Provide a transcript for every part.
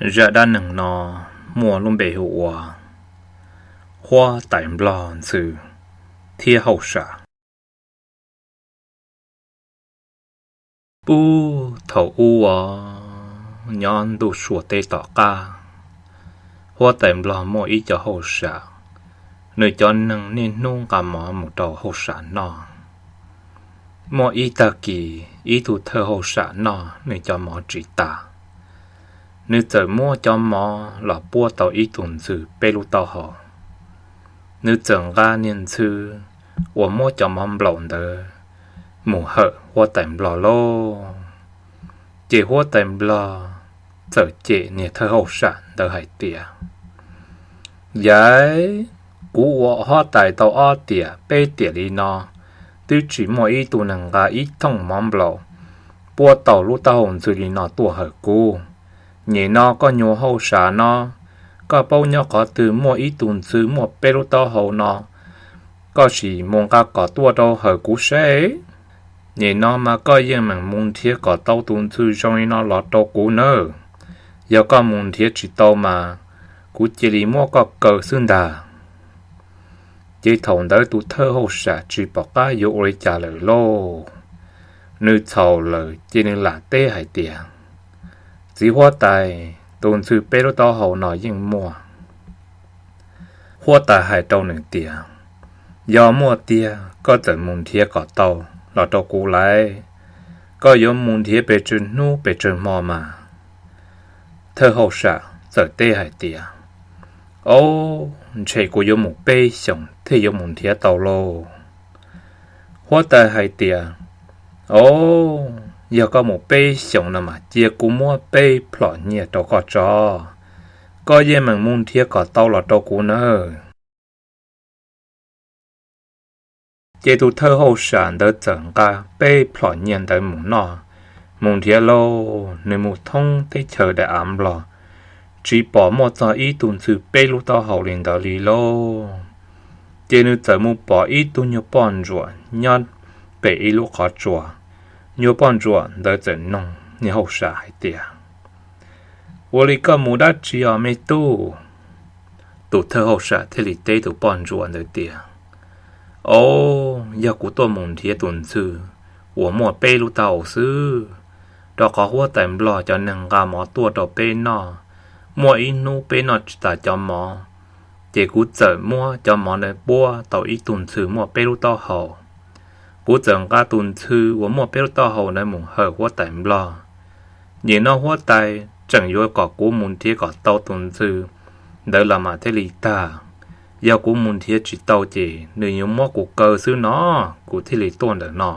Zaj dab neeg no muaj lub npe hu ua Huab Tais Nplog Ntxhw thiab Hauj Sam. Puag thaum ub os, nyob ntuj sua teb tom qab, Huab Tais Nplog muaj ib co hauj sam, nws cov neeg niaj hnub nqa mov mus rau hauj sam noj. Muaj ib tag kis, ib tug thawj hauj sam noj nws cov mov tsis tas, nws txawm muab cov mov los puab tau ib tug ntxhw peb lub taub hau. Nws txawm nqa niag ntxhw uas muab cov mov nplaum ntawd mus hawm Huab Tais Nplog lauj. Ces Huab Tais Nplog txawm cem niag thawj hauj sam ntawd hais tias, Yam, kuv ua huab tais tau ob tiam peb tiam li no, twb tsis muaj ib tug neeg nqa ib thooj mov nplaum puab tau lub taub hau ntxhw li no tuaj hawm kuv. Nyem no koj nyuag hauj sam no, koj paub nyob qhov twg muaj ib tug ntxhw muaj peb lub taub hau no, koj sim mus nqa kom tuaj rau hawm kuv seb. Nyem no mas koj yeej meem mus nrhiav kom tau tus ntxhw zoo li no los rau kuv nawb. Yog koj mus nrhiav tsis tau mas kuv cia li muab koj kaw xwb ntag. Ces thaum ntawd tus thawj hauj sam tsis pom qab yuav ua li cas lawm lauj. Nws txhaum lawm ces nws lam teb hais tias, Txiv huab tais, tus ntxhw peb lub taub hau no yeej muaj. Huab tais hais rau nws tias, Yog muaj tiag koj txawm mus nrhiav kom tau los rau kuv lauj. Koj yuav mus nrhiav pes tsawg hnub pes tsawg hmo mas? Thawj hauj sam txawm teb hais tias, Ob, ntshe kuv yuav mus peb xyoos thiaj yuav mus nrhiav tau lauj. Huab tais hais tias, Ob, yog koj mus peb xyoos no mas cia kuv muab peb plhom nyiaj rau koj tso, koj yeej meem mus nrhiav kom tau los rau kuv nawb. Ces tus thawj hauj sam ntawd txawm nqa peb plhom nyiaj ntawd mus noj, mus nrhiav lauj, nws mus thoob teb chaws daim av nplog, tsis pom muaj txog ib tug ntxhw peb lub taub hau li ntawd li lauj. Ces nws txawm mus pom ib tug nyuag poj ntsuam nyob pem ib lub qhov tsua. Nyuag poj ntsuam ntawd txawm noog niag hauj sam hais tias, Ua li koj mus dab tsi os me tub? Tus thawj hauj sam thiaj li teb tus poj ntsuam ntawd tias, Ob, yog kuv tuaj mus nrhiav tus ntxhw uas muaj peb lub taub hau xwb, rau qhov huab tais nplog cov neeg nqa mov tuaj rau peb noj, muaj ib hnub peb noj tsis tas cov mov, ces kuv txawm muab cov mov ntawd puab tau ib tug ntxhw muaj peb lub taub hau. Kuv txawm nqa tus ntxhw uas muaj peb lub taub hau ntawd mus hawm huab tais nplog. Nyem no huab tais tseem yuav kom kuv mus nrhiav kom tau tus ntxhw ntawd los mas thiaj li tag. Yog kuv mus nrhiav tsis tau ces nws yuav muab kuv kaw xwb no, kuv thiaj li tuaj ntawm no.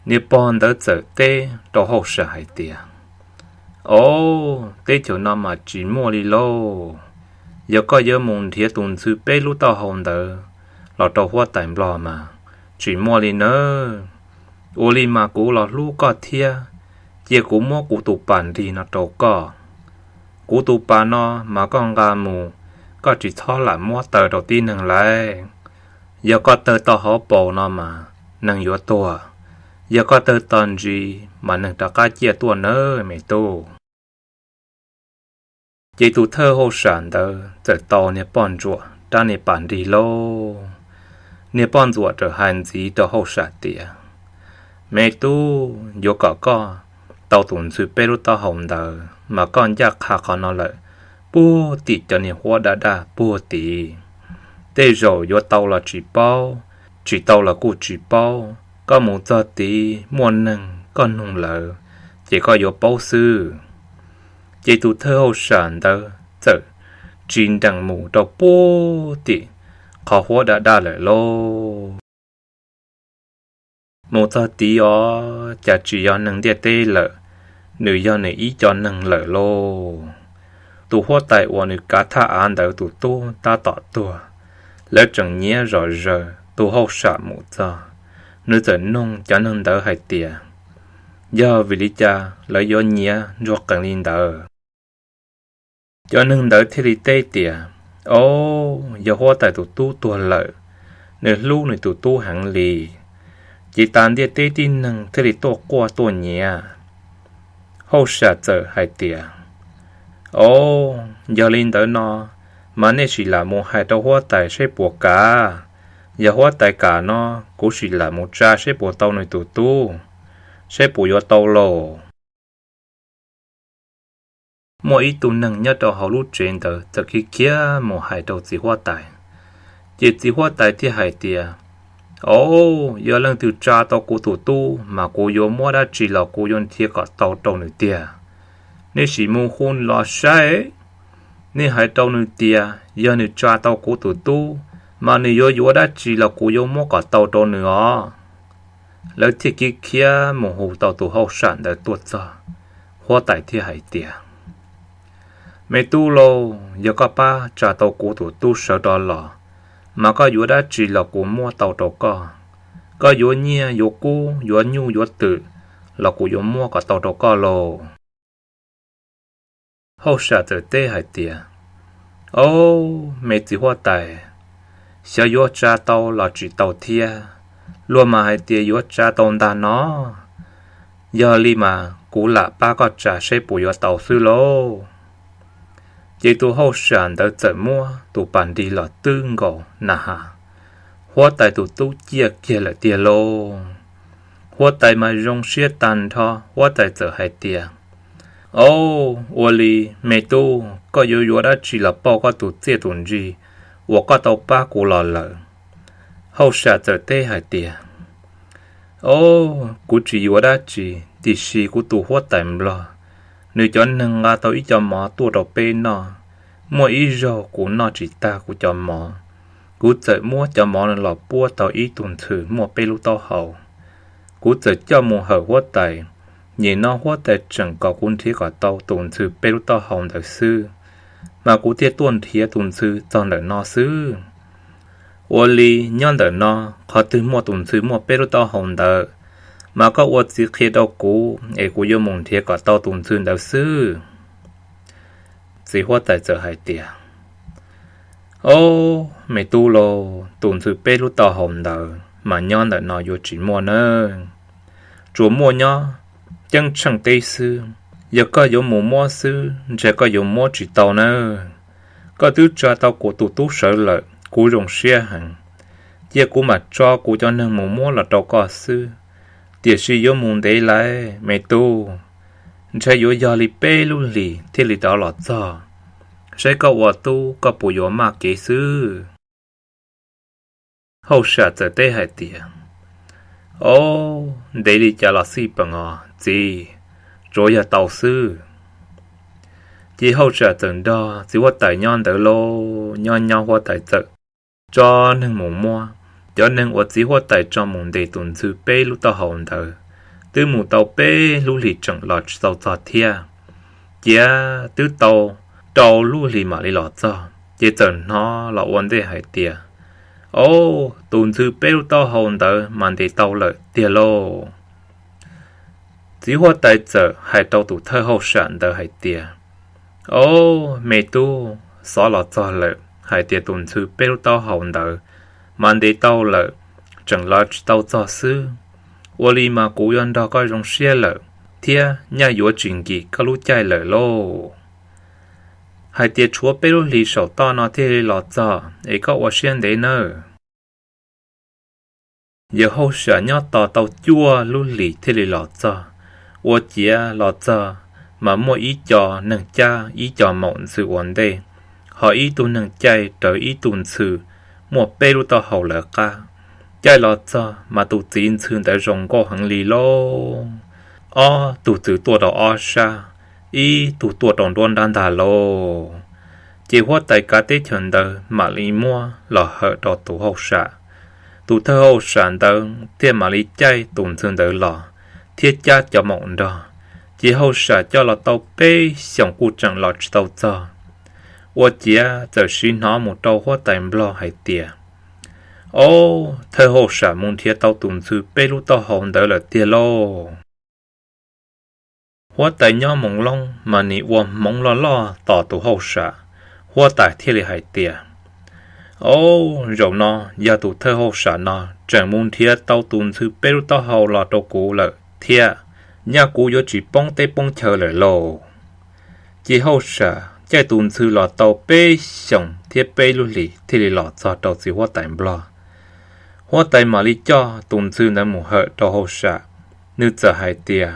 Niag pog ntawd txawm teb rau hauj sam hais tias, Ob, teb chaws no mas tsis muaj li lauj. Yog koj yuav mus nrhiav tus ntxhw peb lub taub hau ntawd los rau huab tais nplog mas tsis muaj li nawb. Ua li mas kuv los hlub koj thiab, cia kuv muab kuv tus pas nrig no rau koj. Kuv tus pas no mas koj nqa mus, koj tsis txhob lam muab taw rau tib neeg lauj. Yog koj taw tau hauv paus no mas neeg yuav tuag, yog koj taw tau ntsis mas neeg rov qab ciaj tuaj nawb me tub. Ces tus thawj hauj sam ntawd txawm tau niag poj ntsuam rab niag pas nrig lauj. Niag poj ntsuam txawm hais ntxiv rau hauj sam tias, Me tub, yuav kom koj tau tus ntxhw peb lub taub hau ntawd mas koj ncaj qha qhov no lawm puag tim cov niag huab daj daj puag tid. Tej zaum yuav tau los tsis paub, tsis tau los kuj tsis paub. Koj mus txog tid muaj neeg koj nug lawm, ces koj yuav paub xwb. Ces tus thawj hauj sam ntawd txawm tsis nrees mus rau puag tim qhov huab daj daj lawm lauj. Mus txog tid os, cas tsis yog neeg ntiaj teb lawm, nws yog nws ib co neeg lawm lauj. Tus huab tais uas nws kav thaj av ntawd tus tub tab tom tuag, lawv tseem nyiav zom zaws. Tus hauj sam mus txog, nws txawm nug cov neeg ntawd hais tias, Yog vim li cas lawv yuav nyiav ntsuag qees li ntawd? Cov neeg ntawd thiaj li teb tias, Ob, yog huab tais tus tub tuag lawm, nws hlub nws tus tub heev li, ces tas ntiaj teb tib neeg thiaj li tuaj quaj tuaj nyiav. Hauj sam txawm hais tias, Au, yog li ntawd no, mas nej sim lam mus hais rau huab tais seb puas kam. Yog huab tais kam no, kuv sim lam mus tsa seb puas tau nws tus tub, seb puas yuav tau lauj. Muaj ib tug neeg nyob rau hauv lub tsev ntawd txawm khiav khiav mus hais rau txiv huab tais. Ces txiv huab tais thiaj hais tias, Au, yog leej twg tsa tau kuv tus tub, mas kuv yuav muab dab tsi los kuv yuav nrhiav kom tau rau nws tiag. Nej sim mus hu los saib. Nej hais rau nws tias yog nws tsa tau kuv tus tub, mas nws yuav yuav dab tsi los kuv yuav muab kom tau rau nws os. Lawv thiaj khiav khiav mus hu tau tus hauj sam ntawd tuaj txog. Huab tais thiaj hais tias, Me tub lauj, yog koj pab tsa tau kuv tus tub sawv rov los, mas koj yuav dab tsi los kuv muab tau rau koj. Koj yuav nyiaj yuav kub yuav nyuj yuav twm los kuv yuav muab kom tau rau koj lauj. Hauj sam txawm teb hais tias, Au, me txiv huab tais, xyov yuav tsa tau los tsis tau thiab. Luag mas hais tias yuav tsa tau ntag no. Yog li mas kuv lam pab koj tsa seb puas yuav tau xwb lauj. Ces tus hauj sam ntawd txawm muab tus pas nrig los twb nkaus na has, huab tais tus tub ciaj kiag lawm tiag lauj. Huab tais mas zoo siab tag nrho, huab tais txawm hais tias, Au, ua li, me tub, koj yuav yuav dab tsi los pauj koj tus txiaj tus ntsig uas koj tau pab kuv los lawm? Hauj sam txawm teb hais tias, Au, kuv tsis yuav dab tsi, tiam sis kuv tus huab tais nplog, nws cov neeg nqa tau ib co mov tuaj rau peb noj. Muaj ib zaug kuv noj tsis tag kuv cov mov, kuv txawm muab cov mov los puab tau ib tug ntxhw muaj peb lub taub hau. Kuv txawm coj mus hawm huab tais, nyem no huab tais tseem kom kuv nrhiav kom tau tus ntxhw peb lub taub hau ntawd xwb, mas kuv thiaj tuaj nrhiav tus ntxhw txog ntawm no xwb. Ua li, nyob ntawm no, qhov twg muaj tus ntxhw muaj peb lub taub hau ntawd, mas koj ua txiv qhia rau kuv es kuv yuav mus nrhiav kom tau tus ntxhw ntawd xwb. Txiv huab tais txawm hais tias, Au, me tub lauj, tus ntxhw peb lub taub hau ntawd mas nyob ntawm no yuav tsis muaj nawb. Tsuas muaj nyob ceeb tsheej teb xwb. Yog koj yuav mus muab xwb, ntshe koj yuav muab tsis tau nawb. Koj twb tsa tau kuv tus tub sawv lawm, kuv zoo siab heev. Cia kuv mam tso kuv cov neeg mus muab los rau koj xwb. Tiam sis yuav mus ntev lawm me tub, ntshe yuav yog li peb lub hlis thiaj li rov los txog. Saib koj ua tub koj puas yuav maj kev xwb. Hauj sam txawm teb hais tias, Au, ntev li cas los xij peem os txiv, tsuav yog tau xwb. Ces hauj sam txawm nrog txiv huab tais nyob ntawd lauj, nyob nyob huab tais txawm tso neeg mus muab. Cov neeg uas txiv huab tais tso mus ntes tus ntxhw peb lub taub hau ntawd twb mus tau peb lub hlis tseem los tsis tau txog thiab. Cia twb tau rau lub hlis mam li los txog, ces txawm hnov los ua ntej hais tias, Au, tus ntxhw peb lub taub hau ntawd mas ntes tau lawm tiag lauj. Txiv huab tais txawm hais rau tus thawj hauj sam ntawd hais tias, Au, me tub, xov los txog lawm hais tias tus ntxhw peb lub taub hau ntawd mas ntes tau lawm, tseem los tsis tau txog xwb. Ua li mas kuv yuav nrog koj zoo siab lawm, thiab nyaj yuav tsis nkim koj lub caij lawm lauj. Hais tias tshuav peb lub hlis saum toj no thiaj li los txog, es koj ua siab ntev nawb. Yawg hauj sam nyob tos tau cuaj lub hlis thiaj li los txog. Ua ciav los txog mas muaj ib co neeg cab ib co maum ntxhw ua ntej, ho ib tug neeg caij raws ib tug ntxhw muaj peb lub taub hau lawv qab. Caij los txog mas tus txiv ntxhw ntawd zoo nkauj heev li lauj. Ob tug txwv tuaj rau ob sab, ib tug tuaj rau nruab nrab ntag lauj. Ces huab tais kav teb chaws ntawd mam li muab los hawm rau tus hauj sam. Tus thawj hauj sam ntawd thiaj mam li caij tus ntxhw ntawd los, thiab cab cov maum nrog. Ces hauj sam coj los tau peb xyoos kuj tseem los tsis tau txog. Ua ciav txawm siv hnov mus rau huab tais nplog hais tias, Au, thawj hauj sam mus nrhiav tau tus ntxhw peb lub taub hau ntawd lawm tiag lauj. Huab tais nyob Moos Loob mas nim ua hmoov loj loj tos tus hauj sam. Huab tais thiaj li hais tias, Au, zaum no yog tus thawj hauj sam no tseem mus nrhiav tau tus ntxhw peb lub taub hau los rau kuv lawm thiab. Nyaj kuv yuav tsis poob teb poob chaw lawm lauj. Ces hauj sam caij tus ntxhw los tau peb xyoos thiab peb lub hlis thiaj li los txog rau txiv huab tais nplog. Huab tais mam li coj tus ntxhw ntawd mus hawm rau hauj sam. Nws txawm hais tias,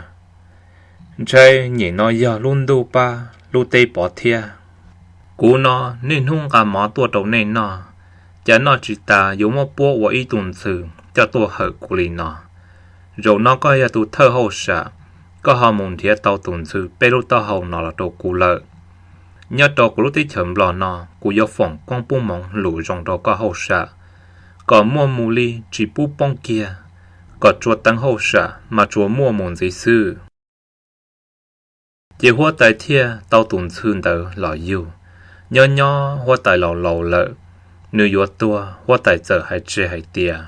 Ntshai nyem no yog lub ntuj pab lub teb pov thiab. Kuv no niaj hnub nqa mov tuaj rau nej noj, cas noj tsis tas yuav muab puab ua ib tug ntxhw coj tuaj hawm kuv li no. Zaum no koj yog tus thawj hauj sam, koj ho mus nrhiav tau tus ntxhw peb lub taub hau no los rau kuv lawm. Nyob rau kuv lub teb chaws nplog no, kuv yuav foom koob pub moov lus zoo rau koj hauj sam, kom muaj mus li tsis pub poob kiag, kom tsuas teev hauj sam mas tsuas muaj mus ntxiv xwb. Ces huab tais thiaj tau tus ntxhw ntawd los yug. Nyob nyob huab tais laus laus lawm, nws yuav tuag, huab tais txawm hais tseg hais tias,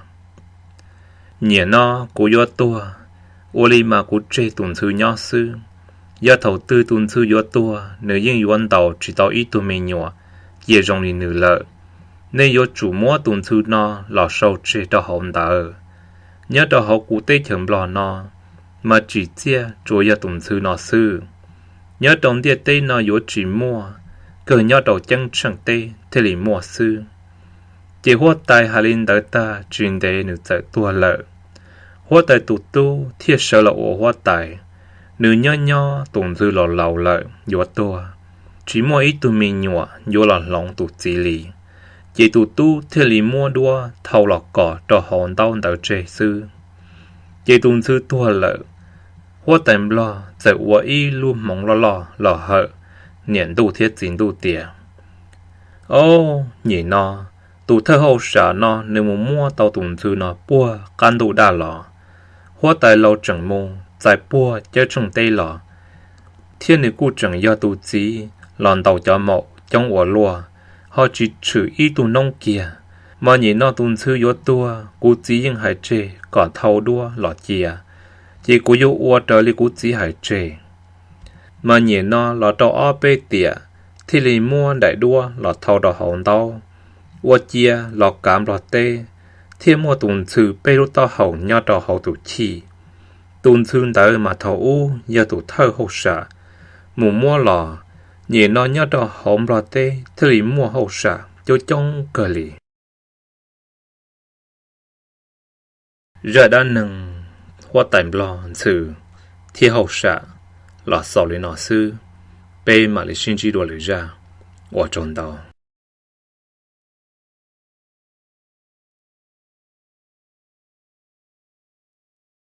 Nyem no kuv yuav tuag, ua li mas kuv tseg tus ntxhw nyob xwb. Yog thaum twg tus ntxhw yuav tuag, nws yeej yuav ntaus tsis tau ib tug me nyuam cia zoo li nws lawm. Nej yuav tsum muab tus ntxhw no los sau tseg rau hauv ntawd. Nyob rau hauv kuv teb chaws nplog no, mas tsim txiaj tsuas yog tus ntxhw no xwb. Nyob rau ntiaj teb no yuav tsis muaj, kawg nyob rau ceeb tsheej teb thiaj li muaj xwb. Ces huab tais hais li ntawd tag tsis ntev nws txawm tuag lawm. Huab tais tus tub thiaj sawv los ua huab tais. Nws nyob nyob tus ntxhw los laus lawm yuav tuag, tsis muaj ib tug me nyuam yuav los hloov tus txiv li. Ces tus tub thiaj li muab duab thau los kos rau hauv ntaub ntawd tseg xwb. Ces tus ntxhw tuag lawm, huab tais nplog txawm ua ib lub hmoov loj loj los hawm niam ntuj thiab txiv ntuj tias, Ob, nyem no, tus thawj hauj sam no nws mus muab tau tus ntxhw no puag qab ntuj daj los. Huab tais laus tseem mus txais puag ceeb tsheej teb los, thiab nws kuj tseem yog tus txiv los ntaus cov maum coob ua luaj, ho tsis tshwm ib tug noob kiag. Mas nyem no tus ntxhw yuav tuag, kuv txiv yeej hais tseg kom thau duab los cia, ces kuv yuav ua raws li kuv txiv hais tseg. Mas nyem no los rau ob peb tiam, thiaj li muab daim duab los thau rau hauv ntaub, ua cia los kav nplog teb, thiaj muaj tus ntxhw peb lub taub hau nyob rau hauv tus chij. Tus ntxhw ntawd mas thaum ub yog tus thawj hauj sam mus muab los, nyem no nyob rau hauv nplog teb thiaj li muaj hauj sam coob coob kawg li. Zaj dab neeg huab tais nplog ntxhw thiab hauj sam los xaus li no xwb, peb mam li sib ntsib dua lwm zaj, ua tsaug ntau.